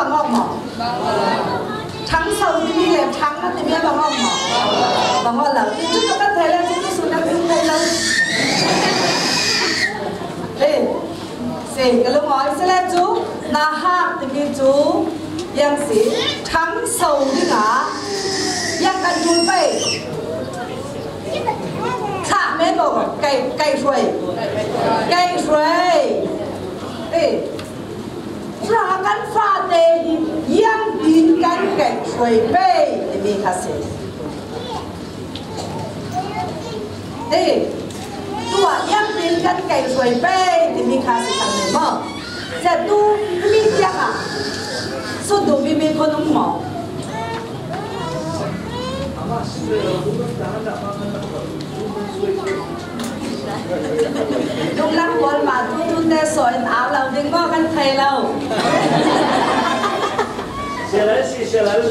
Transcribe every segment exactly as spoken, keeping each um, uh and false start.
Bang awk maw? Thangso timi le thangna timi a bang awk maw? Bang awk lo. Cucu kan thei le cucu sun kan thei lo. Eh, si ka lungawi si le cu na hak timi cu yang si thangso dingah yang kan tul pei. Thlah men maw? Kai, kai hruai. Kai hruai. Eh. Fa kan fate hi, iangtin kan kaihhruai pei timi kha si. Ti, tuah iangtin kan kaihhruai pei timi kha si thang ni maw? Sia tu mi tiang ah, sun tu mi mi khon um maw? Lunglam pawl mah tu tu te saw in au lo ding maw kan thei lo. Sialal si sialal.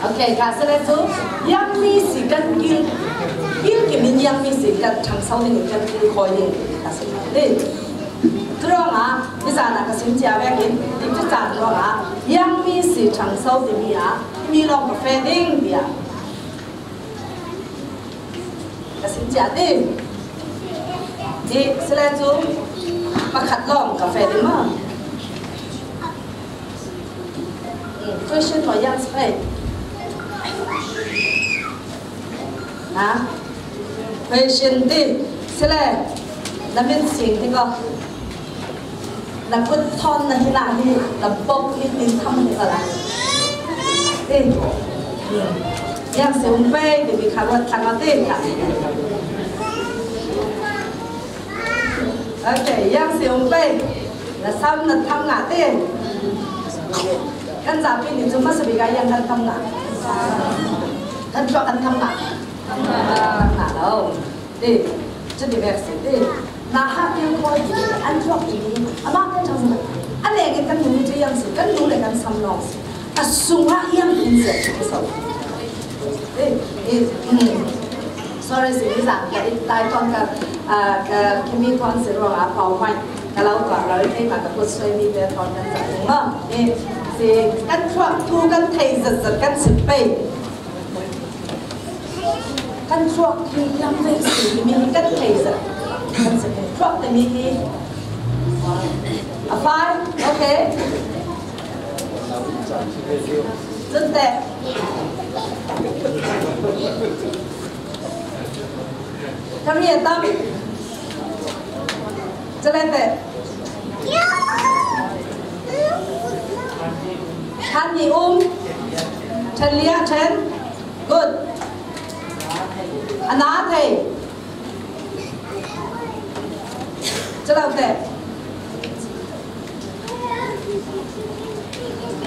Okay, ka sele tu yang mi si kan kil, kil ki min yang mi si kan thang sau ding kan kil koi ding ka sele. Turawngah, mizana ka sim cia vekin, dik tu caan turawngah, yang mi si thang sau timi ah, mi lawng ka fe ding tiah. Ka sim cia ti. Ti, sila cu, pakhat lawng ka fe ding maw? Hmm, question for young space. Ha? Question ti, sile, na mit sing ti ko. Na kut thawn na hinah hi, na bok hi tin tham hi ko la. Ti. Yang si um pei, ti bi kha wat thang ti kha. Okay, yang si um pei. Na sam na tham nga ti. Kan zapi ni cu masa bi ga yang kan tham nga. Kan tuak kan tham nga. Tham nga lo. Ti, cu ti vek si ti. Na ha kil khawi ti an tuak ti ni. Amah kan thang sa. An leng in kan nu cu yang si. Kan nu le kan sam lawng si. A sungah yang in si a so. Ti, ti, hmm. Sorry, si ni zang ka i tai tuan ka, ah, ka kimi tuan si ruang a pau mai. Ka lo tuan lo i kei ma ka kut suai mi te tuan kan zang ni ma. Ti, si kan tuak tu kan thei zat zat kan si pei. Kan tuak hi yang vek si mi hi kan thei zat. Kan si pei. Tuak te mi hi. A fai, okay. Zun te. Kami a tam. Chalete. Khan ni um. Chan lia chan. Good. Ana thei. Chalete.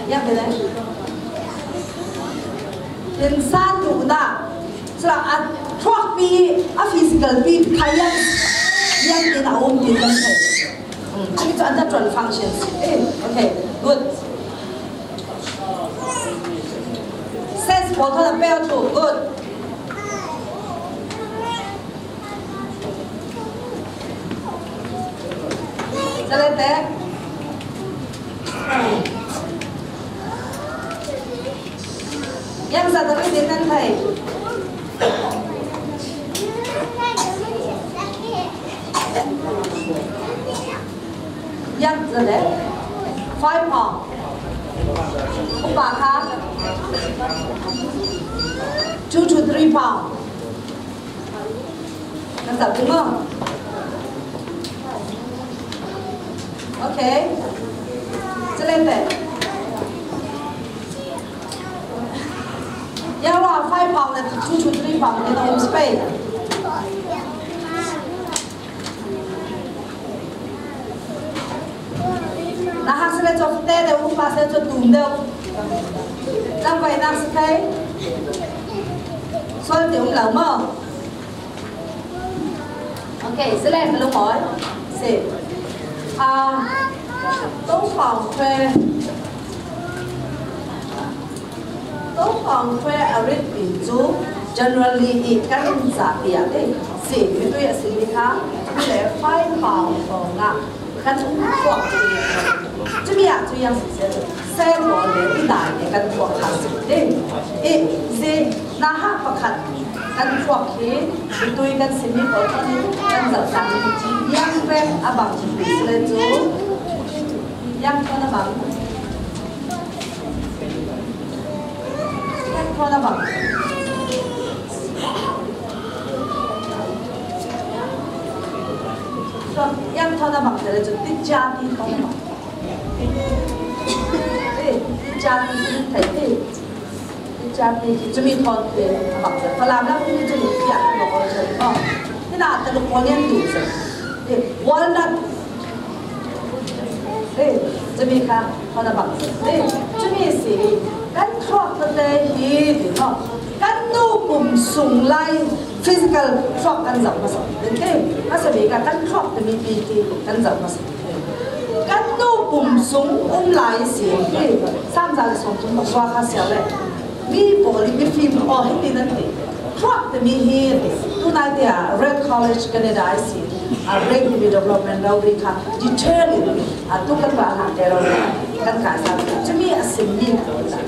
Yang bele. Tin sa tu da. Sila a thuak pi, a physical pi, kha yang, yang tin a um tin kan thei. Hmm, chumi cu a natural function si. Eh, okay, good. Sex pawl kha a pel tu, good. Chalete. Yang sa ta kan thei. Yang sa le. Five pound. Upa kha. Two to three pound. Kan zat ding maw? Okay. Chalete. Yang ruah five pound le two to three pound le na um space. Na hak si le cawk te deuh, um pah si le cawk tum deuh. Tlangvainak si thei. Sual te um lo maw? Okay, si le ka lungawi. Si. Ah, tong fang kwe. Tong fang kwe a rit pi cu generally i kan zahpi ah te si. Mitui a si mi kha mi le fai fang fawng ah. Kan thuak. Cumi ah cu yang siseh, seh pawl le i dai te kan thuak kha si. Eh, eh, si, na ha pakhat kan thuak hi, mitui kan simi pawl kan, kan zoh cang hi ti, yang pek a bang hi si le cu, yang thawn a bang. Yang thawn a bang. Yang thawn a bang te le cu, ti cia ti thawn a bang. Eh, ti cia ti thei ti. Ti cia ti cumi thawn te a bang. Falam lam ti cumi cia ti lo ko cumi. Oh. Ti na ta lo ko nian tu se. Eh, walnut. Eh, cumi kha, kha na bang. Eh, cumi si, kan thuak tete hi, ti maw. Kan nu pum sung lai physical thuak kan zoh hmasa. Eh, hmasa bik ah kan thuak timi pi ti kan zoh hmasa. Kan nu pum sung um lai si, eh, Salm za le sawmthum pakua kha siang le. Mi pawl i mifim aw hiti nan ti. Thuak timi hi, tunai te ah Red College Canada i si, a Red Hill Development rori kha detail in, a tu kan va hna te rori kan kai sa. Cumi a sim mi kha ta.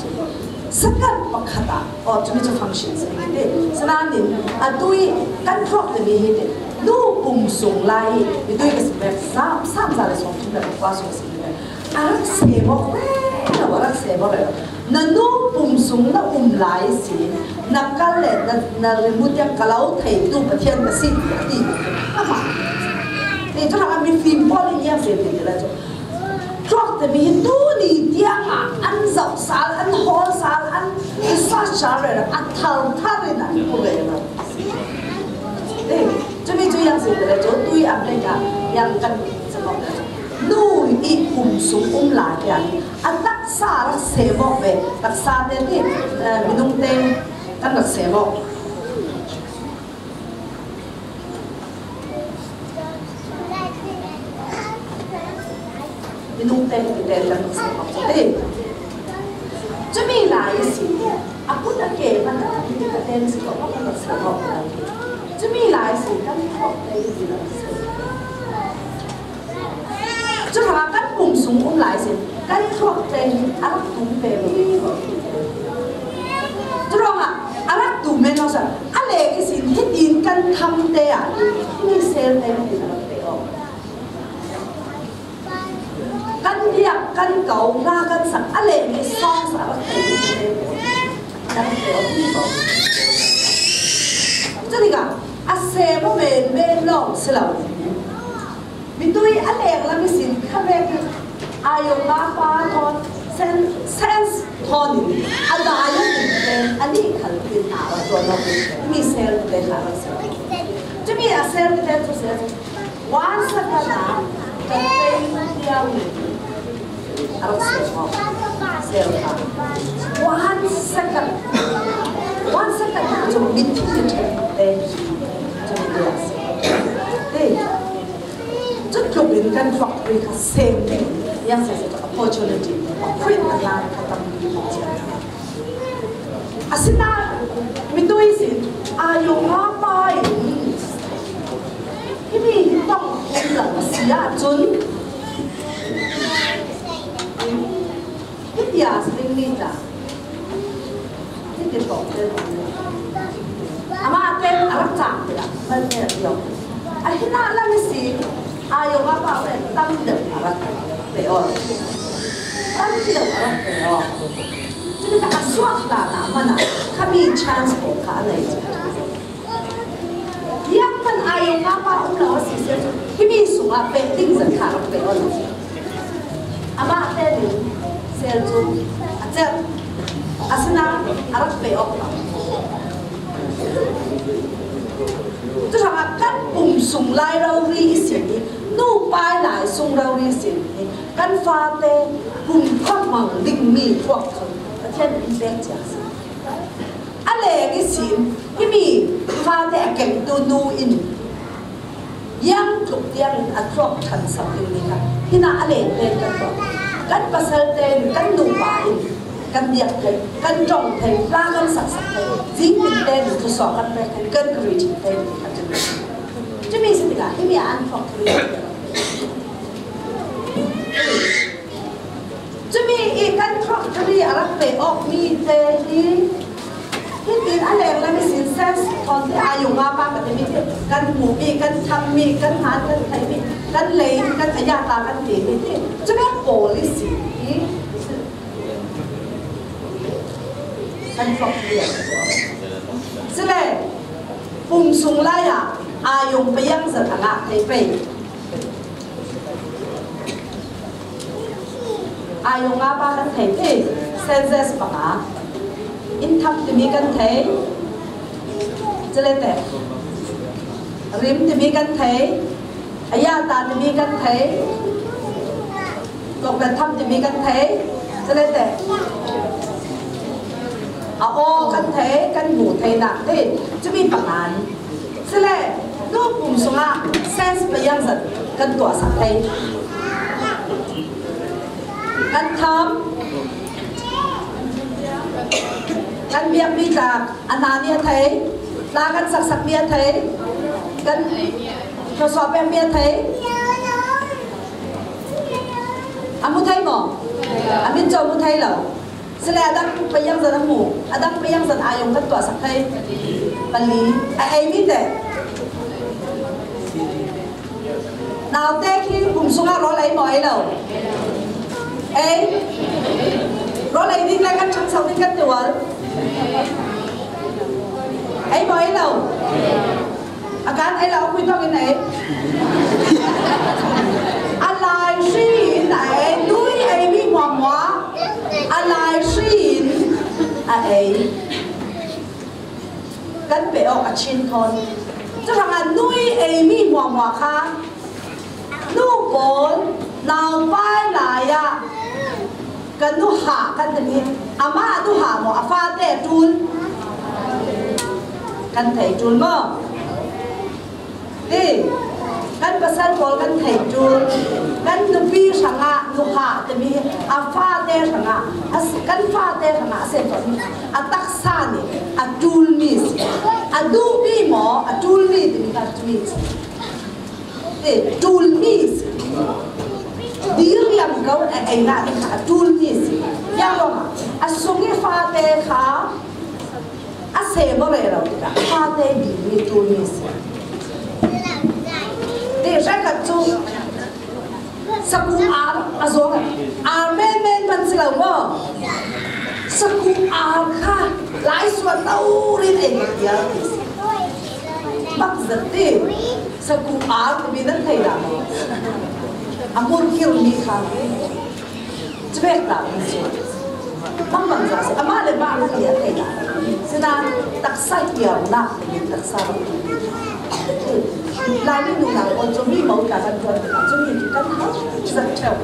Second pakhat ah, aw, cumi cu function si ni te. Sinanin, a tui kan thuak timi hi te. Nu pum sung lai i tui ka si mek Salm, Salm za le sawmthum le pakua sung si ni. A rak sem awk rero, a rak sem awk rero. Na nu pum sung na um lai si, na kal le na, na rimu tiang ka lo theitu Pathian ka si, ti a ti. Amah. Ni cu rak a mifim pawl in ziang si ti ti lai cu. Thuak timi hi tu ni tiang ah an zoh sal, an hawl sal, an research sal rero, a thal thar in an hmu rero. Eh, cumi cu yang si ti lai cu, tui a break ah yang kan Nu i pum sung um lai tiang a taksa rak sem awk ve, taksa te ti, eh, minung te kan rak sem awk. Minung te ti te kan rak sem awk te. Cumi lai i si, a kut a ke hmanh a ti ka ten si ko kan rak sem awk. Cumi lai i si, kan thawk te i ti rak sem. Curuangah kan pum sung um lai sin, kan thluak te hi a rak tum ve lo. Curuangah a rak tum men lo sa, a lek ihsin hitin kan tham te ah hin, hi sel te hi a rak pe awk. Kan biak, kan kau, hla kan sak, a lek i sawng sa a rak pe awk. Kan pe awk mi ko. Cutikah a sem aw men men lawng si lo. Mitui a lek lam ihsin khavek in aa yong aa pa thawn sen, sense thawn in a dai a tum pen a nih khal pin a ra tuan lo mi sel te kha rak sel. Cumi a sel te tu sel. One second a ka pei tiang in a rak sel maw. Sel kha. One second. One second a cumi thi te. Cumi te a sel. Hey. Cutluk in kan thluak rih kha sem ding, yang sese opportunity, opportunity a tam. Asinain mitui sin aa yong aa pa in himi hi tong um lo a si ahcun, hiti a si ding mi tla. Hiti tawk te amah ten a rak cang tikah mal te a ti awk. A hinah lam ihsin aa yong aa pa pen tam deuh a rak pe awk. Tam deuh a rak pe awk. Cutikah a suak hlan ah hmanh ah khami chance pawl kha a ngei. Biakman aa yong aa pa um lo a si si ahcun, himi sungah peh ding zat kha rak pe awk. Amah tein sel cu a celh. Asinain a rak pe awk lo. Curuangah kan pum sung lai rori ihsin i, nu pai lai sung rori ihsin i, kan fate pum khuahmang dingmi puak kha Pathian in pek cia a si. A lek ihsin, himi fate a kengtu nu in yang tluk tiang in a thluak ṭhan sak ding mi kha, hinah a lek pen kan tuah. Kan pasal tein kan nupa in kan biak thei, kan ṭong thei, hla kan saksak thei, zingpin tein thluasuah kan pek thei, kan encourage thei, kan cun. Cumi si tikah, himi ah an thluak thei. Pe awk mi te hi, hitin a leng lam i sin sense thon te a yung a pa ka te mi te, kan mu mi, kan tham mi, kan han, kan thei mi, kan lei, kan aya ta kan ti mi te. Chu bek policy hi kan thok hi. Sile, pum sung lai a, a yung pe yang zat a ngak thei pe. A yung a pa kan thei thei, senses panga. In tham ti mi kan thei, chile te. Rim ti mi kan thei, aya ta ti mi kan thei, kok na tham ti mi kan thei, chile te. A o kan thei, kan mu thei nak thei, chu mi pangan. Sile, nu pum sunga sense pe yang zat kan tuah sak thei. Kan tham, kan biak mi tla, a na mi a thei, tla kan sak sak mi a thei, kan thosua pek mi a thei. A mu thei mo? A min cho mu thei lo. Sile a dang pe yang zat a mu, a dang pe yang zat a yung kan tuah sak thei. Pali, a ei mi te. Nau te khi pum sunga rol ei mo ei lo. Ei. Rol ei ding le kan chang sau ding kan tual. Ei mo ei lo. A kan ei lo, a kui tawk in ei. A lai hri in a ei, nui ei mi muamua. A lai hri in a ei. Kan pe awk a chin thawn. Chu rang a nui ei mi muamua kha. Nu pawl, naupai lai a. Ka nu ha kan ti mi. Ama nu ha maw, a fate tul. Kan thei tul maw? Ti, kan pasal pawl kan thei tul. Kan nupi hrangah nu ha ti mi. A fate hrangah, a s-, kan fate hrangah a sen tawh mi. A taksa ni, a tul mi si. A duh mi maw, a tul mi ti mi kha tu mi si. Te, tul mi si. Dil liam ko a ei na ni kha, a tul mi si. Yang lo ma, a sung i fate kha, a se mo re lo ti kha, fate dil mi tul mi si. Te, hre khat chu, saku ar a zuang a, ar men men man si lo mo. Saku ar kha, lai suan lo rin ei ka tia. Bak zat ti. Saku ar ti mi nan thei dah maw? A mun kir mi kha. Chubek dah mi chu. Bang bang za si. Ama le ba ma ni a thei dah. Sina taksa kiar na, taksa. Lai mi nu na ko chu mi mo ka kan tuan ka chu mi kan ha. Zat cheu.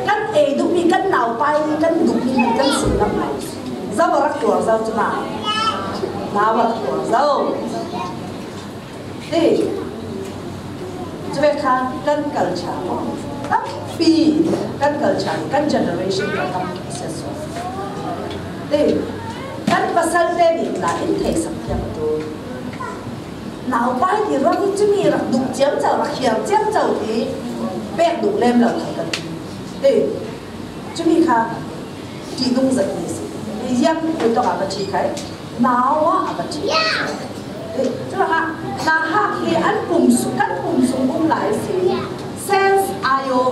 Kan ei duh mi, kan naupai mi, kan duh mi, kan sin lam mai. Zau a rak tuar zau chu ma. Nau a rak tuar zau. Ti. Chu ve kha kan culture. Tampi kan culture, kan generation kan tam success. Ti. Kan pasal te ni la in thei sak thiam tu. Naupai ti ruang hi chu mi rak duh chiam chau, rak hiam chiam chau ti. Pek duh lem lo kha kan ti. Ti. Chu mi kha ti nung zat ni si. Yang tu to ka ba ti khai. Nau a a ba ti. Ti. Chu ha. Na ha ki an pum su, kan pum sung um lai si. Sense a yo.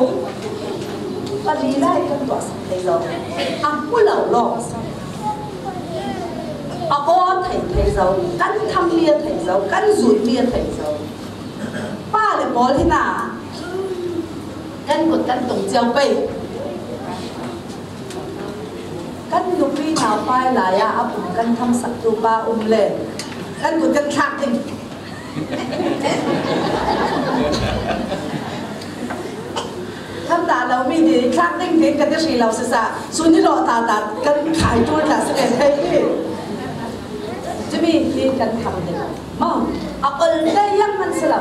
Pali lai kan tuah sak thei lo. A pu lo lo. A aw thei thei zo, kan tham mi a thei zo, kan zui mi a thei zo. Pa le pawl hi na, kan kut kan tung ciau pei. Kan nupi naupai lai a, a pum kan tham sak tu pa um le. Kan kut kan thlak ding. Tham ta lo mi ti, thlak ding ding ka ti hri lo sisa, sun ni lo ta ta, kan khai tul ta si ken thei ti. Chu mi ti kan tham ding. Ma, a ol te yang man si lo.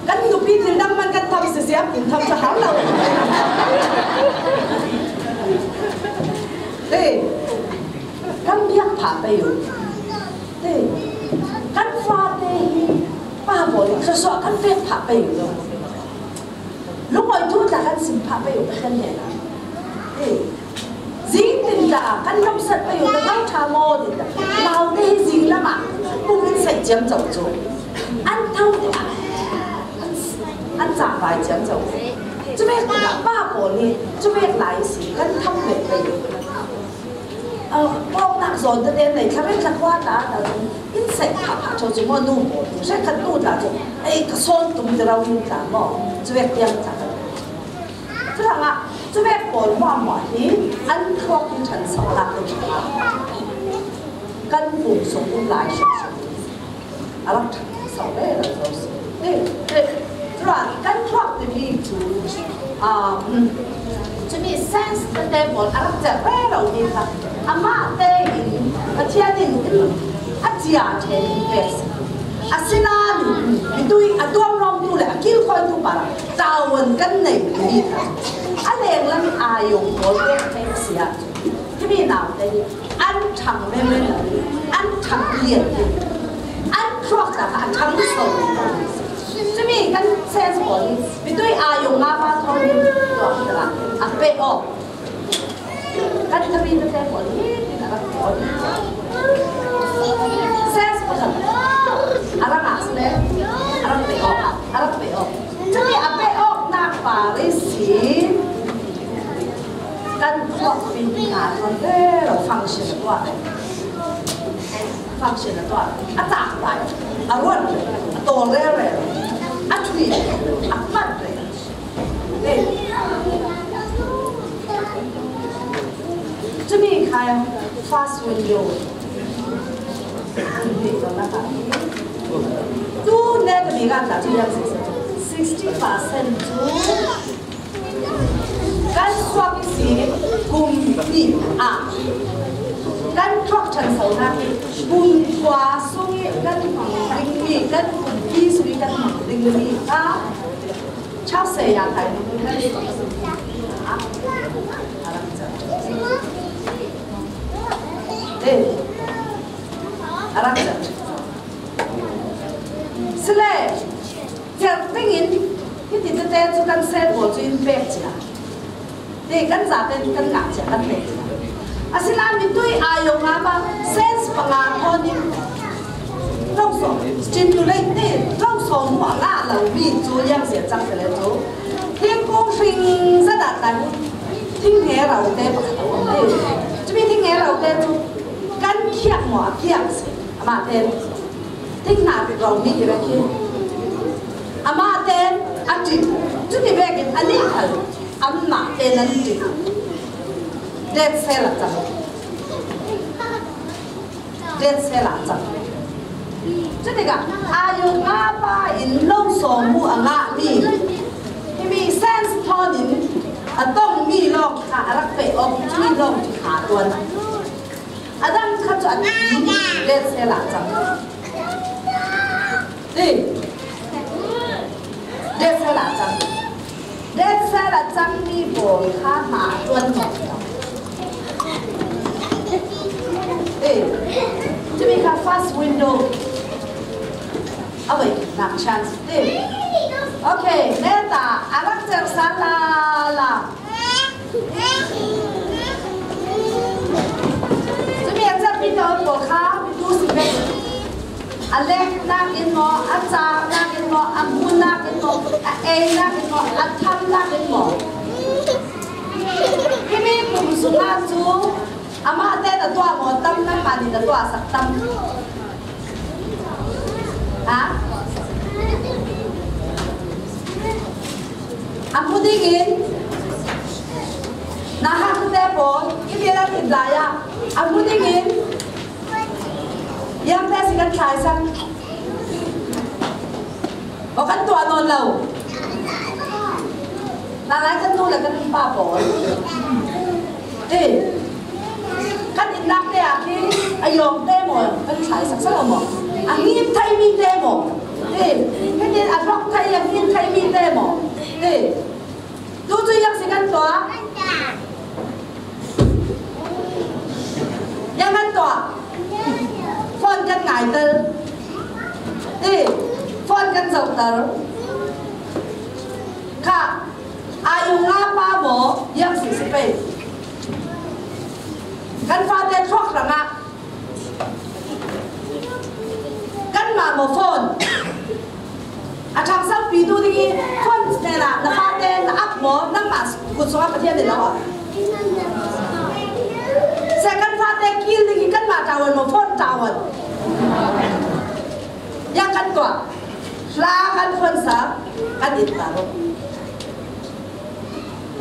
Kan nupi til dang man kan tham si siam, tin tham sa har lo. Ti, kan biak pha pe u. Ti, kan fate hi, pa bo ni, so so kan biak pha pe u. Lungawi thu tla kan sim phah pei u Pathian hnenah. Eh, zing tin Kan lawmsat pei uh, ka tho ṭha maw ti ta. Naute hi zing lamah pum in saih ciamco cu an tho tikah an, an cangvai ciamco. Cuvek tikah pa pawl hi cuvek lai ihsin kan tho ve pei uh. Pawknak zawn tete nei thla rih thla kua ta ta cun in saih phah phah ṭheu cu maw nu pawl hi hrekkhat nu tla cu ei ka sawn tum ti rau in tla maw cuvek tiang tla. Curuangah cuvek pawl hmuahhmuah hi an thluak in ṭhansonak kan pum sung um lai hrimhrim a rak ṭhanso rero zo si. Curuangah kan thluak timi cu, aa, um, cumi sense tete pawl a rak cerh rero mi kha amah tein Pathian in a cia ṭhen in pek si. Asinain mitui a tuamrawmtu le a kilkhawitu parah tavuan kan nei timi kha a lenglam aa yong pawl pek pek si ahcun himi naute hi an ṭhang menmen lo, an ṭhang lian lo, an thluak ta kha a ṭhang so. Cumi kan sense pawl hi mitui aa yong nga pa thawng in tuak ta a peh awk. Kan thari tete pawl hi tin a rak pe awk. Sense pakhat a rak ngah si le a rak pe awk, a rak pe awk. Cumi a pe awknak par ihsin kan thluakpi hna tuan rero function a tuah. Function a tuah. A cak lai, a ruat, a tawl rero, a ṭhui, a hmat rero. Cumi kha fast window. Tu ne kami kan ta tu yang sixty percent tu kan suak isi kum ni a kan thluak ṭhansonak hi kum kua sung i kan hmang ding mi, kan kum pi sung i kan hmang ding mi a Chauhse ya kai a rak cang. Eh, a rak cang. Sile, cerh dingin hiti tete cu kan sel pawl cu in pek cia. Te kan zaten kan ngah cia kan pek cia. Asinain mitui aa yong nga pa sense panga thawn in tlosawm, stimulate te tlosawm hmuah ngah lomi cu liangzia cang te le cu thingkung hring zat ah tlan thinghe ro te pakhat a um te. Cumi thinghe ro te cu kan khiak hmuah a khiak si. Amah te thing hna ro mi i rak hi. Amah te a ṭin. Cumi vekin anih khal amah te nan ṭin. Dead cell a cang. Dead cell a cang. Cutikah aa yong nga pa in lo sawm uh a ngahmi himi sense thawn in a tongmi lawng kha a rak pe awk, cumi lawng cu kha tuan. A dang kha cu a ti dead cell a cang. Ti. Dead cell a cang. Dead cell a cangmi pawl kha hna tuan. Eh, cumi kha fast window. A voi nak chance. Eh. Okay, neta a rak cerh sal lala. Cumi a cerhmi pawl kha tu si ve. A leknak in maw, a caknak in maw, a hmunak in maw, a einak in maw, a thamnak in maw? Himi kum sungah cu amah te na tuah maw tam, nangmah nih na tuah sak tam? Ha? A hmu dingin, na hak te pawl, i bia in lai ah, a hmu dingin, Yang te si kan thlaisak. Maw kan tuah nawn lo. Nalai kan nu le kan pa pawl. Eh, kan innak te ah khi a yawng te maw, kan thlaisak sa lo maw? A ngim thei mi te maw? Eh, kan in a hlok thei, a ngim thei mi te maw? Eh, tu cu yang si kan tuah. Yang kan tuah. Phone kan ngaitel. Eh, phone kan zohter. Kha, aa yong nga pa maw, yang si si pei. Kan fate thuak hrangah kanmah maw phone? A thangsak pitu ding i phone hnenah na fate na ap maw, nangmah kut sungah Pathian i lo ah. Se kan fate kil ding i kanmah tawan maw, phone tawan? Yang kan tuah. Hla kan phone sa, kan it ta lo.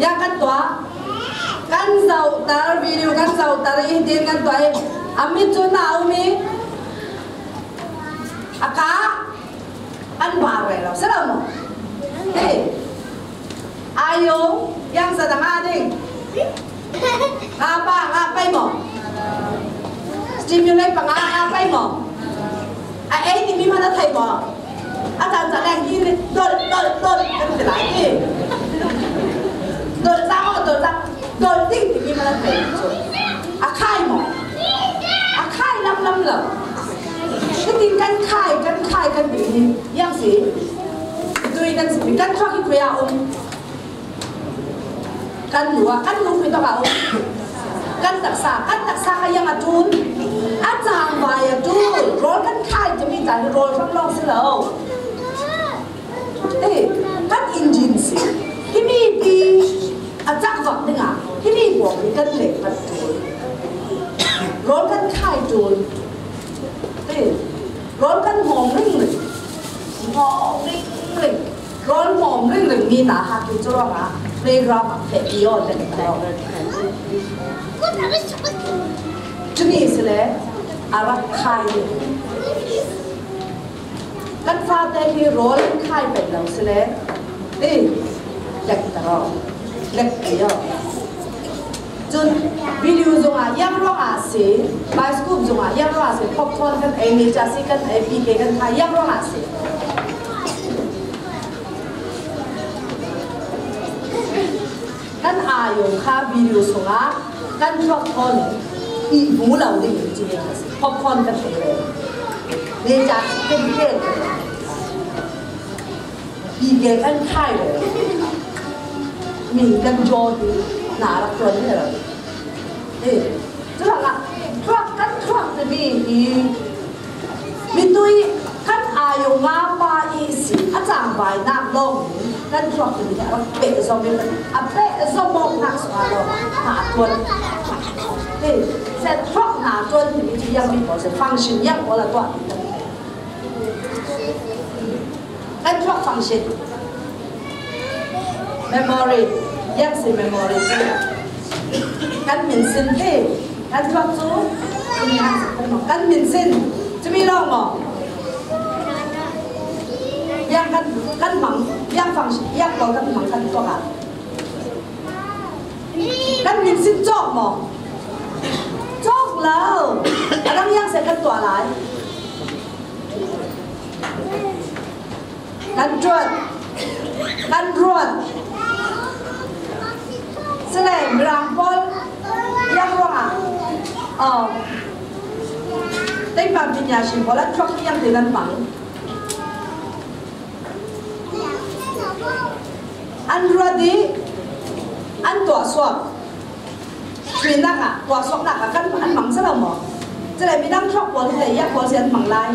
Yang kan tuah, kan zauhtar, video kan zauhtar i, hitin kan tuah i, a mit cu na um i, a ka kan bar ve lo, si lo maw? Hei, ayo, yang sa dang a ding. Nga pa, nga pai maw? Stimulate pa nga, nga pai maw? A ei timi man a thei maw? A caan caan leng hi dol, dol, dol kan ti lai hi. Dol tlang aw, dol tlang, dol ding timi man a thei cu. A khai maw? A khai lam lam lo. Hitin kan khai, kan khai, kan ti hi. Yang si. Tui kan si, kan chuak hi khui a um. Kan lu ah, kan lu khui tawk ah um. Kan taksa, kan taksa kha yang a ṭul. A cangvai a ṭul. Rawl kan khai timi caan hi rawl hrang lawng si lo. Eh, kan injin si. Himi pi a cak vak dingah himi bawm hi kan leh kan ṭul. Rawl kan khai ṭul. Eh, rawl kan hmawm ringring. Hmawm ringring. Rawl hmawm ringring mi na hak hi cu ruangah playground ah feh ti aw leng ko. Cumi si le a rak khai. Kan fate hi rawl an khai peng lo si le, ti, lek ta raw, lek ti aw. Cun video zongah yang ruangah a si, bioscope zongah yang ruangah a si, popcorn kan ei, ni ca si kan ei, P K kan khai yang ruangah a si. Kan aa yong kha video sungah kan thluak thawn i bu lo ding in cih a si. Popcorn kan thei ve. Ni ca si kan ken. Bige kan khai ve. Min kan jaw ding na rak tuan ve lo. Eh, cu lakah thluak kan thluak timi hi mitui kan aa yong nga pa i si a cangvainak lawng kan thluak timi hi a rak pehzom i a pehzom awknak sungah lawng hna a tuan. Eh, se thluak hna a tuan timi cu yang mi pawl si function yang pawl a tuah. Kan thluak function. Memory. Yang si memory cu kan min sin te. Kan thluak cu kan min sin. Cumi lawng maw? Yang kan, kan hmang, yang function, yang pawl kan hmang kan tuak ah. Kan min sin cawk maw? Cawk lo. A dang yang se kan tuah lai. Kan ṭuan. Kan ruat. Sile, Mirang pawl yang ruangah. Oh. Teipa pinya shin pawl an thluak yang te nan hmang. An ruat i an tuah suak. Ṭuannak ah, tuahsuaknak ah kan an hmang si lo maw? Cule midang thluak pawl hi le, yang pawl si an hmang lai.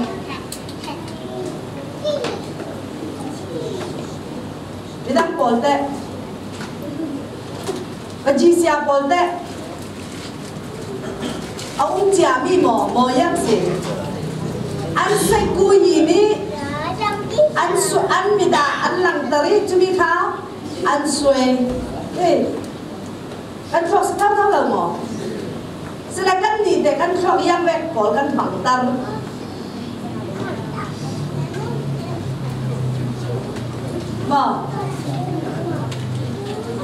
Midang pawl te, Pajisia pawl te, a um ciami maw, maw yang si. An saikui nih an su, an mit ah an langter i cumi kha an suai. Hei. Kan thluak si thotho lo maw? Sile kan nih te kan thluak yang vek pawl kan hmangter. Maw?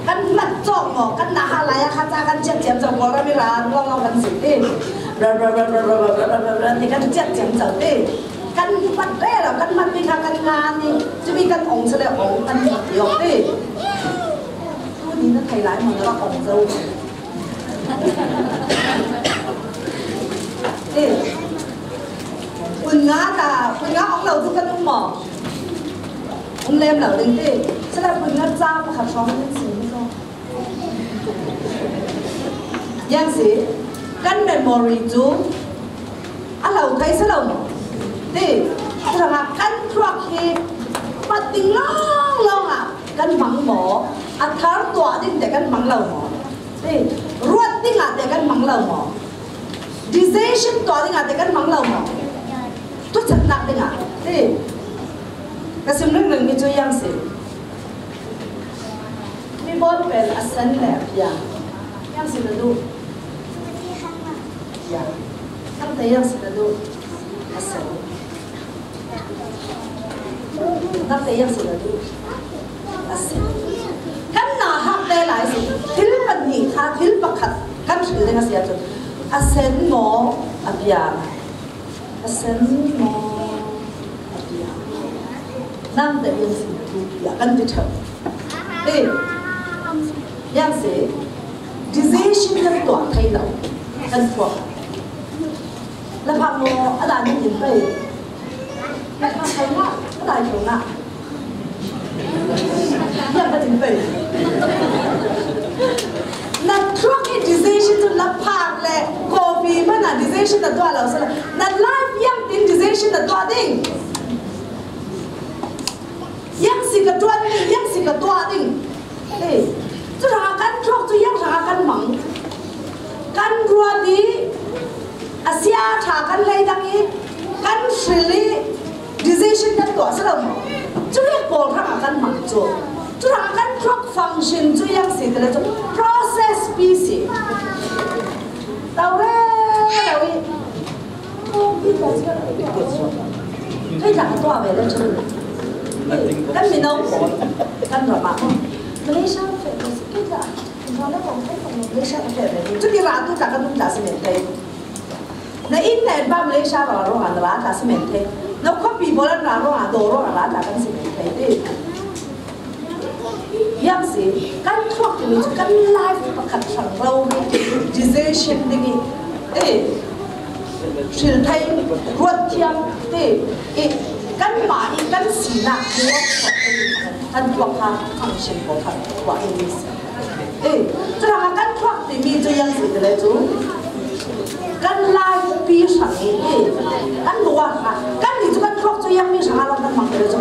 Kan hmat cawk maw? Kan na hah lai ah kha ca kan ciat ciam cawk pawl ram i ran lawnglawng kan si ti. Ti kan ciat ciam cawk ti. Kan hmat rero, kan hmat mi kha kan ngan i cumi kan ong sile ong kan hmat i awk ti. Tuni na thei lai maw, na rak ong zo? Eh, pun nga ta, pun nga ong lo tu kan um maw? Um lem lo ding ti. Sila pun nga ca pakhat hrawng kan si mi ko. Yang si. Kan memory cu a lo thei si lo maw? Ti, curuangah kan thluak hi mat ding lawnglawng ah kan hmang maw? A thar tuah ding te kan hmang lo maw? Ti, ruat ding ah te kan hmang lo maw? Decision tuah ding ah te kan hmang lo maw? Thuchannak ding ah, ti, ka sim ringring mi cu yang si. Mi bawl pen a sen le a piang. Yang si na duh. Ya. Nangte yang si na duh. A sen. Nangte yang si na duh. A sen. Kan na hak te lai si. Thil pahnih kha, thil pakhat kan hril ding a si ahcun, a sen maw, a piang? A sen maw, a piang? Nangte yang si na duh, tiah kan ti ṭheo. Ti, yang si, decision kan tuah thei lo, kan thluak. Na phak maw, a dai ning in pei. Na phak kho ngah, a dai kho ngah. Yang ka tin pei. Na thluak i decision cu na phak le coffee hmanh ah decision na tuah lo sila, na life yang tin decision na tuah ding. Yang si ka ṭuan ding, yang si ka tuah ding. Eh, curuangah kan thluak cu yang hrangah kan mang. Kan ruat i a sia ṭha kan lei dang i kan hril i decision kan tuah si lo maw? Cu vek pawl hrangah kan mang cu. Curuangah kan thluak function cu yang si ti le cu process pi si. Tau rero i Kei tla ka tuah ve le cu. Kan mino pawl, kan ram ah maw? Malaysia feh ve si, kei tla, kan ram le kong kei kong Malaysia ka feh ve. Cu ti ra tu tla ka dum tla si men thei. Na inn na en pa Malaysia ra ruang ah na ra tla si men thei. Na khuapi pawl an ra ruang ah daw ruang ah ra tla kan si men thei. Yang si, kan thluak timi cu kan life pakhat hrang rori decision ding i, eh, hril thei, ruat thiam te i, kanmah i kan sinak ruat kan thluak kha function pawl kha tuah in si. Eh, curuangah kan thluak timi cu yang si ti le cu kan life pi hrang i, eh, kan ruat kha, kan ni cu kan thluak cu yang mi hrang a lawng kan mang ti le cu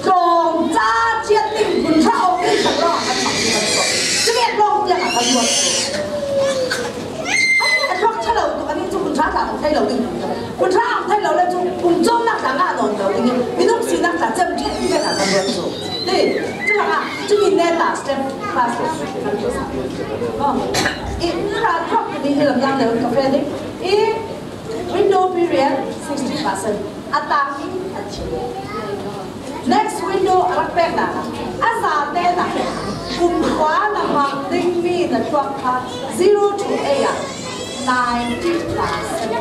Tlawng ca ciat ding hmunhra awk ding khat lawng ah kan hmang ding kan tuah. Cuvek lawng tiang ah kan ruat. An nih a thluak ṭha lo tuk, an nih cu hmunhra tla awk thei lo ding. Hmunhra awk thei lo le cu kum cawmnak tla ngah nawn lo ding i minung sinak tla cem ṭheh ding ah kan ruat cu. Ti, cu lak ah cumi neta step by step kan tuah. Oh. I hmunhra thluak ding hi lam yang le ka fe ding. I Window period sixty percent. A tang i a thi. Next window a rak peknak ah a zate nak kumkhua na hmang dingmi na thluak kha zero to eight ah ninety percent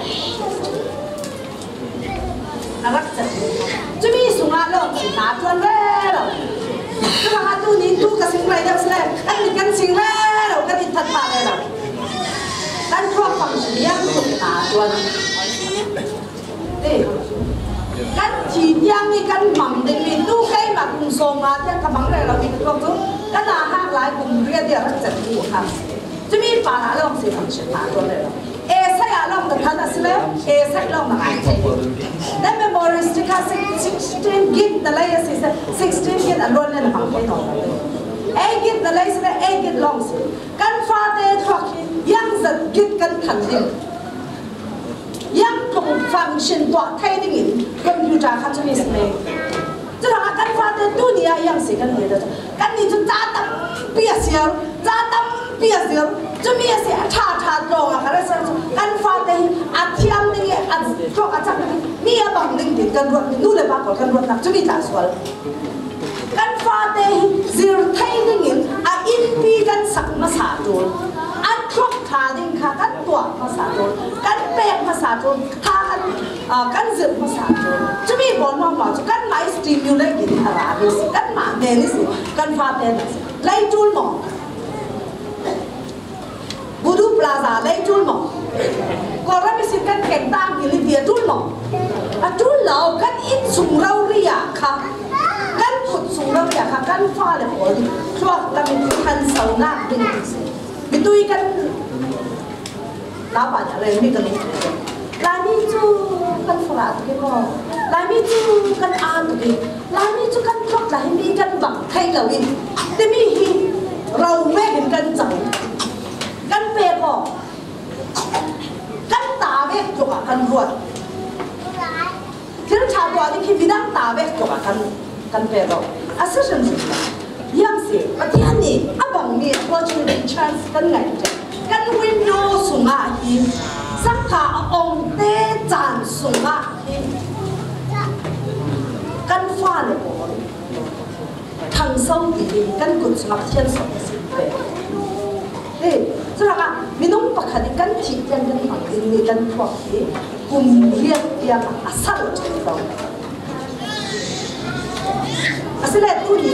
a rak cem. Cumi sungah lawng si hna ṭuan rero. Cuma tu ni tu ka sing rero si le, kan mit kan sing rero, kan in that hna rero. Kan thluak fang si yang tu hna ṭuan. Ti. Kan thi tiang i kan hmang ding mi tu keimah kum sawm nga tiang ka hmang rero mi ka tuak cu kan aa hak lai kum riat i a rak cem mi kha. Cumi pa ah lawng si function hna tuan rero. Esai ah lawng na than a si le, esai lawng na ngai thei. Na memories ti kha sixteen gig na lei a si se, sixteen gig a luan le na hmang thei nawn lo. Eight gig na lei si le, eight gig lawng si. Kan fate thluak hi yang zat gig kan than ding. Yang tlung function tuah thei dingin computer kha cu ni si le. Curuangah kan fate tu ni ah yang si kan hmuh dah cu. Kan ni cu ca tampi a siar, ca tampi a siar. Cumi a si a ṭha ṭha tlawng ah ka research cu kan fate hi a thiam ding i a thluak a cak ding i mi a bang ding tin kan ruat nu le pa pawl kan ruatnak cumi tla sual. Kan fate hi zir thei dingin a innpi kan sak hmasa ṭul. An thluak ṭha ding kha kan tuah hmasa ṭul, kan pek hmasa ṭul, ṭha kan, ah, kan zirh hmasa ṭul. Cumi pawl hmasa cu kanmah i stimulate in a ra hi si, kanmah men i si, kan fate na si. Lei ṭul maw? Budu Plaza lei ṭul maw? Kawlram i sin kan keng tang hi li ti a ṭul maw? A ṭul lo, kan inn sung rori ah kha, kan khut sung rori ah kha, kan fale pawl thluak lam in kan saunak ding si. Mitui kan Laimi cu kan uk tuk i, Laimi cu kan farah tuk i maw, Laimi cu kan aa tuk i, Laimi cu kan thluak lai mi kan bang thei lo i, timi hi ro vekin kan cang, kan pek aw, kan ta vek tluk ah kan ruat. Thil ṭha tuah ding khi midang ta vek tluk ah kan, kan pek lo. A si hrimhrim lo. Ziang si, Pathian nih a bangmi opportunity, chance kan ngeih ṭheh. Kan window sungah hi, sangka a ongte caan sungah hi, kan fale pawl ṭhangso ti hi kan kut sungah Pathian sawm a si ve. Hi, curuangah minung pakhat i kan thih tiang kan hmang ding mi kan thluak hi kum riat tiang a sal ṭheh lo. Asile tuni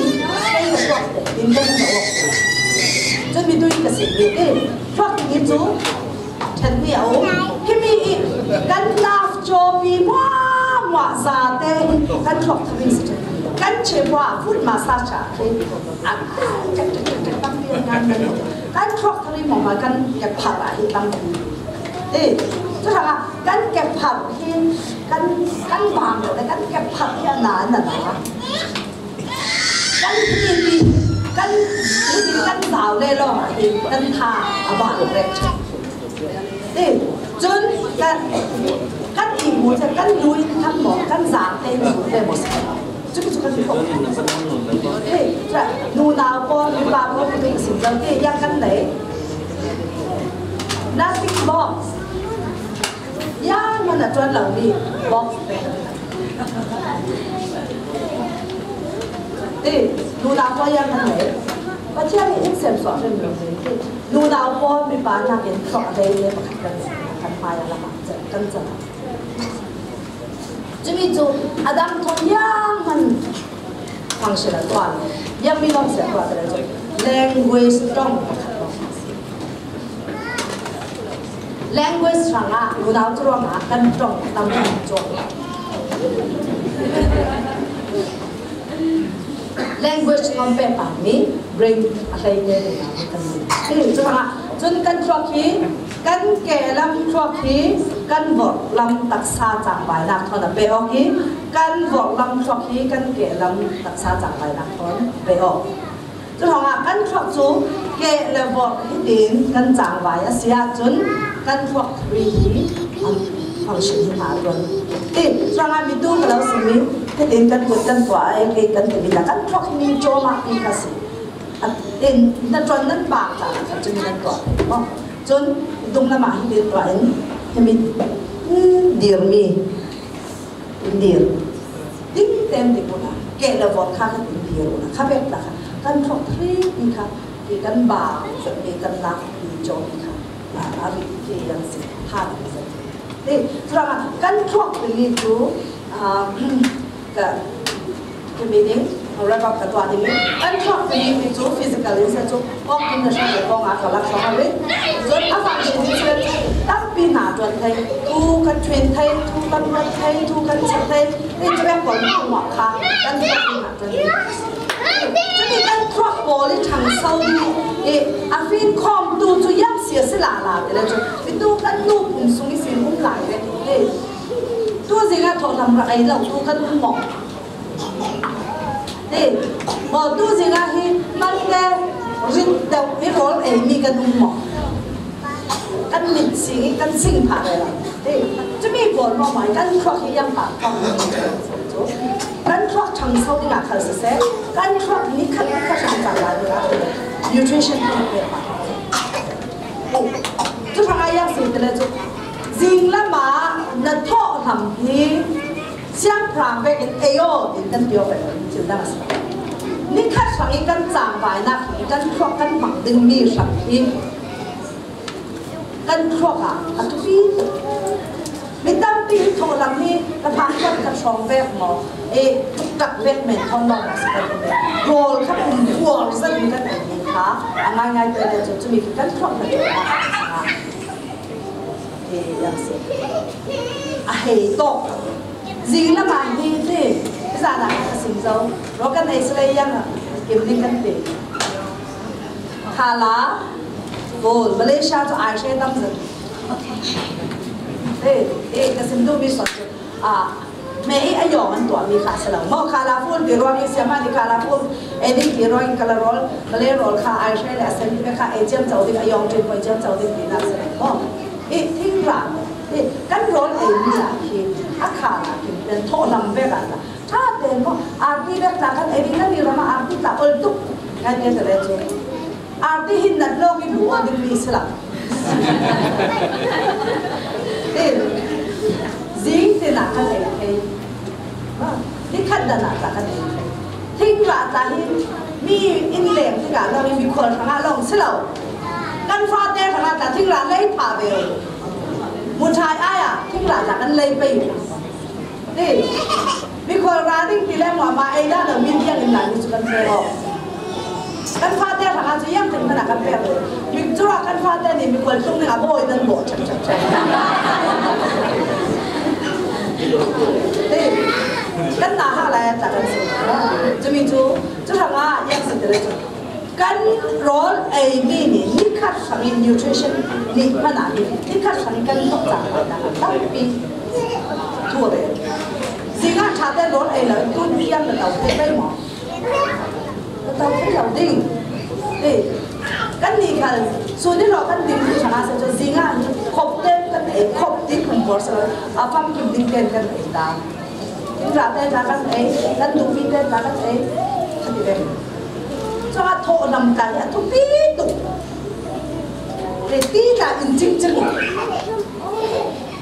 kei ka thluak te in kan hna awk. Cun mi tui ka si mi hi thluak ding hi cu ṭhen mi a um. Himi i kan love cawpi hmuahhmuah zate hi kan thluak thar in si ṭhen. Kan chimhua foot massage ah khi a kan thluak thar i hmuahhmuah kan kep phar ah hi tampi. Hi, curuangah kan kep phar hi kan, kan bang le kan kep phar hi a na, na, na. Kan hiti, kan hiti, kan zau le lawng ah hin kan tha a bang rek ṭheh. Hi, cun kan, kan ihmu cu kan lu in kan maw, kan zangte in lu te maw si. Cucu kan thluak. Hi, cu nunau pawl, mipa pawl, hi tu ka sim zo ti, ya kan nei. Nothing box. Ya hmanh a ṭuan lomi box te. Ti, nunau pawl ya hmanh nei. Pathian nih in sem suak hrim lo ti. Nunau pawl mipa nakin thluak a dei le pakhat kan, kan hmai a lam ah kan cang. Cumi cu a dang thawn ya hmanh function a tuah. Ya mi lawng si a tuah te le cu language ṭong pakhat lawng. Language hrangah nunau cu ruangah kan ṭong tam kan cawk. Language ngam pek mi brain a hlei te nunau kan si. Curuangah cun kan thluak hi kan kehlam thluak hi kan vorhlam taksa cangvainak thawn a pe awk i kan vorhlam thluak hi kan kehlam taksa cangvainak thawn a pe awk. Curuangah kan thluak cu keh le vorh hitin kan cangvai a si ahcun kan thluak thari hi an function hi hna tuan. Ti, curuangah mi tu ka lo simi, hitin kan kut kan tuah, eh, kei kan timi dah kan thluak hi mi cawmah pi kha si. A, tin, na ṭuan nan bak caah khan cun nan tuah. Cun dunglam ah hitin tuah in, himi, mm, dirmi. In dir. Ding tein dik uhla, keh le vorh kha kan in dir uhla, kha pek ta kha kan thluak thri i kha, i kan ba, i kan lak, i cawm i kha, a, a ri i ke yang si, ha i zat. Ti, curuangah kan thluak pili cu, a, ka, ka meaning, wrap up ka tuah ding i, kan thluak pili cu physical in si cu, Pawng in na hrawng le pawng a ka lak hrawng a rit. Cun a fangchin in si le cu tampi hna ṭuan thei, thu kan ṭhen thei, thu kan ruat thei, thu kan chimh thei, ti cu pek pawl hmuahhmuah kha kan thluak in hna ṭuan thei. Cumi kan thluak pawl i ṭhangso ding i a fin khawm tu cu yam si a si lala ti le cu, mi tu kan nu pum sung i sin um lai ve ti. Tu zing ah thawhhlam rak ei lo, tu kan um maw? Ti, maw tu zing ah hi man le rit deuh i rawl ei mi kan um maw? Kan mit sing i kan sing phah rero. Ti, cumi pawl maw mai kan thluak hi yang pah pah. Kan thluak ṭhangso ding ah khal siseh, kan thluak ni khat ni khat hrang cang lai ding ah nutrition kan pek pah. Cu hrang ah yang si ti le cu zinglam ah na thawhhlam hi siangpahrang vekin ei aw, tin kan ti awk ve, thil dang a si. Ni khat hrang i kan cangvainak hrang i kan thluak kan hmang dingmi hrang hi kan thluak ah a thupi tuk. Mi tampi hi thawhhlam hi ka phan khat ka hrawng vek maw? E, tuk tak vek men thawn lawng a si kan um ve. Rawl kha pum kual zat in kan um kha a ngaingai te le cu cumi khi kan thluak na te a si. He, yang si. A hei tawk. Zinglam ah hi ti, zan ah ka sim zo. Raw kan ei si le yang ah, kim ding kan ti. Khala, Bol, Malaysia cu ai hre tam zat. Eh, eh, ka sim duh mi sawt chu. Ah, me i a yawng an tuah mi kha si lo. Maw, colorful ti ruangin, siamah nih colorful, eh, ding ti ruangin color roll, color roll kha ai hre le a sen ti kha ei ciamco ding, a yawng ṭin poi ciamco ding ti nak si lo. Maw, eh, thingrang, eh, kan rawl ei mi ah khi, a khan ah khi, pen thawh lam vek ah ta. Ṭha pen maw, arti vek tla kan ei ding, kan i ram ah arti tla ol tuk. Kan ti ta le chu. Arti hin nat lawng in lu aw ding mi si lo. Tin, zing tin ah kan ei thei. Ni khat dan ah tla kan ei thei. Thingrah tla hi mi in leng tikah lawng in mikhual hrangah lawng si lo. Kan fate hrangah tla thingrah lei pha ve. Muthai ai ah thingrah tla kan lei pei. Ni, mikhual ra ding ti leng mah ei dah lo, mi biang in lai mi cu kan pek aw. Kan fate hrangah cu iang teng hmanh ah kan pek lo. Mi cu ah kan fate nih mikhual tlung ding ah bawi nan bawh ṭhep ṭhep ṭhep. Ni, kan na hak lai ah tla kan si. Cumi cu, cu hrangah iang si ti le cu. Kan rawl ei mi nih nikhat hrangin nutrition nih hmanh ah hin nikhat hrangin kan hnawh cang hna tampi thu a rel. Zingah ṭha te rawl ei lo in tun tiang na to thei pei maw? Na to thei lo ding. Hei, kan nih khal sun i rawh kan ding tu hrangah si cu zingah hin khop ten kan ei, khop ti kum por si lo, a famkim ding ten kan ei ta. Thingrah te tla kan ei, kan duhmi te tla kan ei, kha ti ve. Cun a thawh lam tla hi a thupi tuk. Ti tla in cingcing.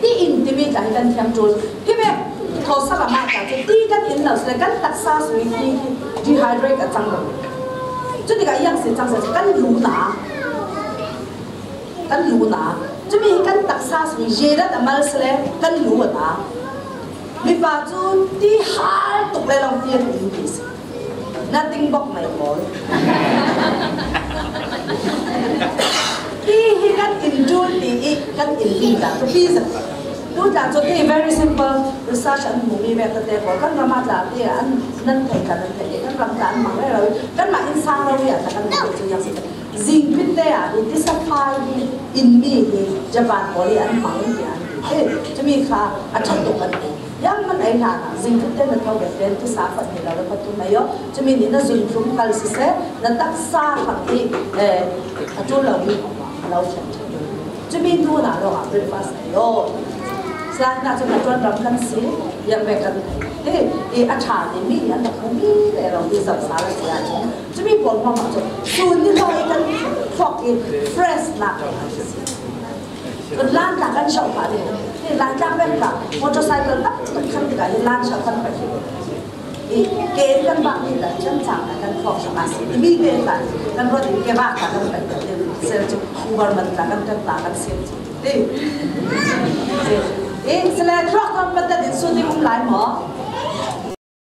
Ti in timi tla hi kan thiam ṭul. Hi ve, thawhsalama tla cu ti kan in lo si le kan taksa sui ti hi dehydrate a cang lo. Cu tikah iang si cang si kan lu na. Kan lu na. Cumi hi kan taksa sui zerat a mal si le kan lu a na. Mipa cu ti hal tuk le lawng ti an in ti si. Na ting bok mai pawl. Ti hi kan in ṭul ti i kan in ti ta tu pi zat. Tu ta cu ti very simple research an hmu mi vek te pawl kan ram ah tla ti an nan thei ta nan thei kan ram ta an mang rero kan mah in sang rero ya ta kan mah cu yang si. Zingpit te ah hi tisafai hi in mi hi Japan pawl i an hmang in ti an ti. Eh, cumi kha a ṭhat tuk an ti. Yang man ei hlan ah zingpit te na tho ve pen tisa khat ni lo le pathum ei aw. Cumi nih na zun tlum kal siseh, na taksa hmang i, eh, a ṭul lo mi lo fian ṭhat. Cumi hnu na lo ah breakfast ei aw. Sila hna cu na ṭuan ram kan si, yang ve kan ti. Eh, a ṭha ni mi an rak hmu mi le lo ti zam sa le si ah cun. Cumi pawl hmang ah cun sun ni hlawh i kan hrawk i fresh nak kan si. Cun lan tla kan shoh phah ding. Hi Laitlang peng tla motorcycle tam tuk khan tikah hi lan shoh kan pek hi. Hi ke in kan bah mi tla kan cang kan hrawk sak a si. Mi te tla kan ruat in ke bah tla kan pek ding. Sel cu Uber man tla kan kan tla kan sel cu. Hi. Hi sila hrawk kan pek ding sun ding um lai maw?